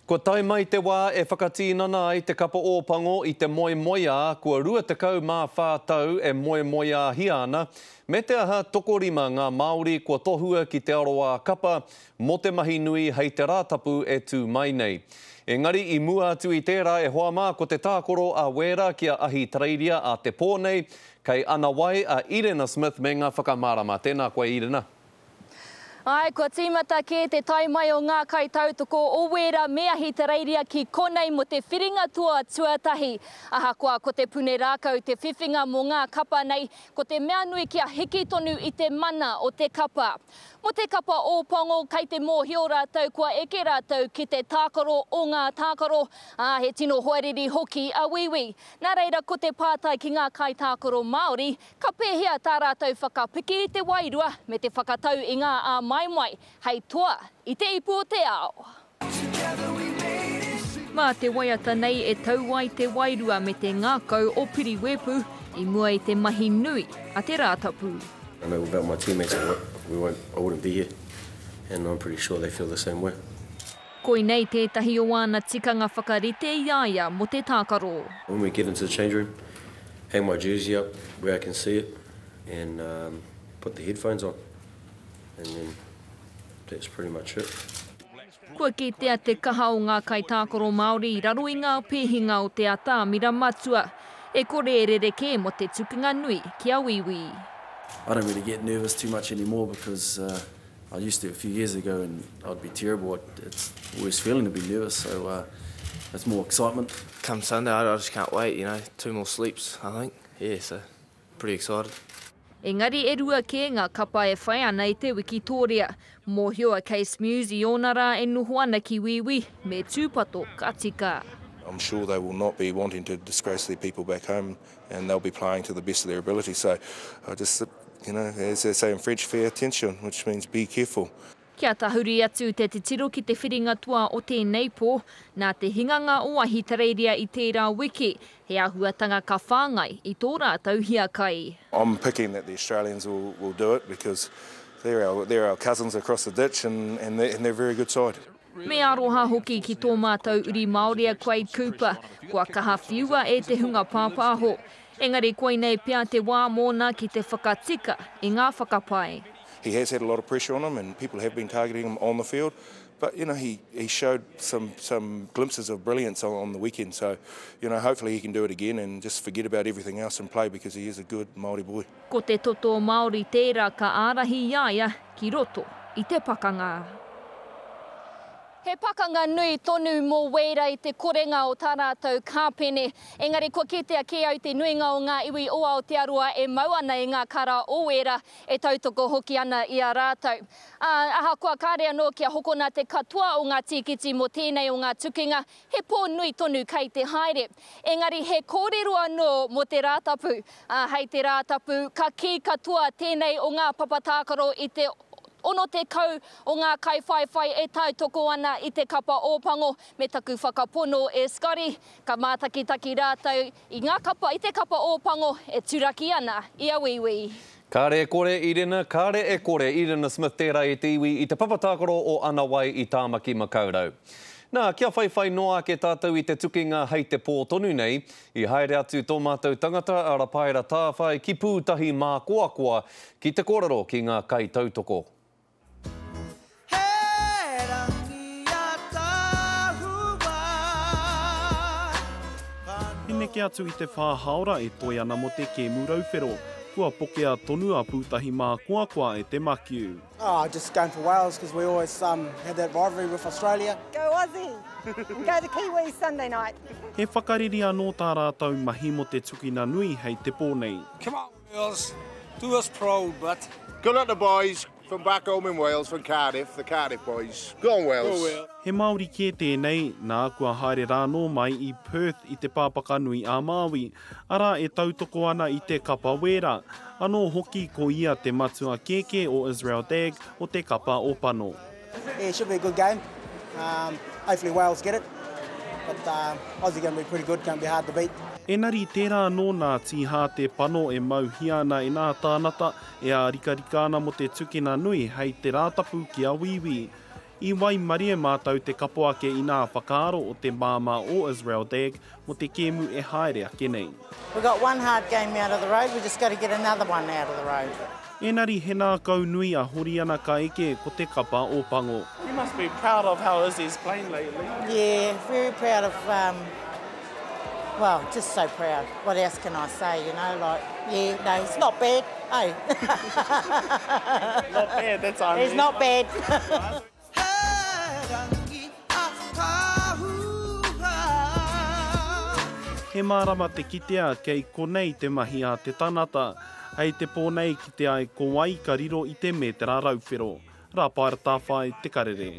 Kua tae mai te wā e whakatīnana ai te kapa Ōpango i te moemoeā kua 24 tau e moemoeāhia ana, me te aha tokorima ngā Māori kua tohua ki te aroā kapa mō te mahi nui hei te Rātapu e tū mai nei. Engari i mua atu i tērā e hoa mā ko te tākoro a Wēra ki a Ahitereiria a te pō nei, kei Anawai a Irena Smith me ngā whakamārama. Tēnā koe Irena. Āe, kua tīmata kē te tae mai o ngā kaitautoko o Wēra me Ahitereiria ki konei mō te whiringa toa tuatahi. Ahakoa ko te pune rākau te whiwhinga mō ngā kapa nei, ko te mea nui kia hiki tonu i te mana o te kapa. Mō te kapa Ōpango, kei te mōhio rātou kua eke rātou ki te tākaro o ngā tākaro, ā, he tino hoariri hoki a Wīwī. Nā reira ko te pātai ki ngā kaitākaro Māori, Ka pēhea tā rātou whakapiki i te wairua me te whakatau i ngā āmaimai hei toa i te ipu o te ao? Mā te waiata nei e tau ai te wairua me te ngākau o Piriwēpu i mua i te mahi nui a te Rātapu. I know without my teammates I we won't I wouldn't be here and I'm pretty sure they feel the same way. Koinei tētahi o āna tikanga whakarite i a ia mō te tākaro. When we get into the change room, hang my jersey up where I can see it and um, put the headphones on and then that's pretty much it. Kua kitea te kaha o ngā kaitākaro Māori i raro i ngā pēhinga o te atamira matua. E kore e rerekē mō te tukunga nui ki a Wīwī. I don't really get nervous too much anymore because uh, I used to a few years ago and I'd be terrible. It's the worst feeling to be nervous, so uh, it's more excitement. Come Sunday, I just can't wait, you know, two more sleeps, I think. Yeah, so pretty excited. Engari e rua kē ngā kapa e whai ana i te wikitōria. Mōhio a Case Muse i ōna rā e noho ana ki Wīwī, me tūpato ka tika. I'm sure they will not be wanting to disgrace their people back home and they'll be playing to the best of their ability. So I just You know, as they say in French, fais attention, which means be careful. Kia tahuri atu te titiro ki te whiringa toa o tēnei pō, nā te hinganga o Ahitereiria i tērā wiki, he āhuatanga ka whāngai i tō rātou hiakai. I'm picking that the Australians will, will do it because they're our, they're our cousins across the ditch and, and, they're, and they're a very good side. Me aroha hoki ki tō mātou uri Māori a Quade Cooper, kua kaha whiua e te hunga pāpāho. Engari koinei pea te wā mōna ki te whakatika i ngā whakapae. He has had a lot of pressure on him and people have been targeting him on the field but you know he he showed some some glimpses of brilliance on, on the weekend so you know hopefully he can do it again and just forget about everything else and play because he is a good Māori boy. Ko te toto Māori tērā ka ārahi i a ia ki roto i te pakanga. He pakanga nui tonu mō Wēra i te korenga o tā rātou kāpene. Engari kua kitea kē au te nuinga o ngā iwi o Aotearoa e mau ana i ngā kara o Wēra, e tautoko hoki ana i a rātou. Ā, ahakoa kāre anō kia hokona te katoa o ngā tīkiti mō tēnei o ngā tukinga, he pō nui tonu kei te haere. Engari he kōrero anō mō te Rātapu. Ā, hei te Rātapu, ka kī katoa tēnei o ngā papa tākaro i te 60 o ngā kaiwhaiwhai e tautoko ana i te kapa Ōpango me taku whakapono e Scotty, ka mātakitaki rātou i ngā kapa, i te kapa Ōpango e turaki ana i a Wīwī. Kāre e kore, Irina, kāre e kore, Irina Smith tērā e te iwi i te papa tākaro o Anawai i Tāmaki Makaurau. Nā, kia whaiwhai noa ake tātou i te tukinga hei te pō tonu nei, i haere atu tō mātou tangata a Rapaera Tāwhai ki Pūtahi Mākoakoa ki te kōrero ki ngā kaitautoko. He neke atu i te whā haora e toe ana mō te kēmu rauwhero. Kua pokea tonu a Pūtahi Mākoakoa e te makiu. Oh, just going for Wales because we always um, have that rivalry with Australia. Go Aussie! And go the Kiwis Sunday night! He whakareri anō tā rātou mahi mō te tukina nui hei te pō nei. Come on Wales, do us proud but. Good luck the boys from back home in Wales, from Cardiff, the Cardiff boys. Go on Wales! Go Wales! He Māori kē tēnei, nā, kua haere rānō mai i Perth i Te Pāpakanui a Māui, arā e tautoko ana i te kapa wēra. Anō hoki ko ia te matua kēkē o Israel Dagg o te kapa Opano. Yeah, it should be a good game. Um, hopefully Wales get it. But um, Aussie going to be pretty good, going to be hard to beat. Enari tērā anō nā Tīhāte Pano e mauhia ana e nā tānata e ārikarika ana mō te tukina nui hei te Rātapu ki a Wīwī. I waimarie mātou te kapo ake i nā whakaaro o te māmā o Israel Dagg mō te kēmu e haere ake nei. We got one hard game out of the road, we just got to get another one out of the road. Enari he ngākau nui a Horiana ka eke ko te kapa Ōpango. You must be proud of how Izzy's playing lately. Yeah, very proud of, um, well, just so proud. What else can I say, you know, like, yeah, no, it's not bad, hey. not bad, that's unreal. It's not bad. He mārama te kitea kei konei te mahi a te tangata. Hei te pō nei kite ai ko wai ka riro i te mētera rauwhero. Rāpaera Tāwhai, Te Karere.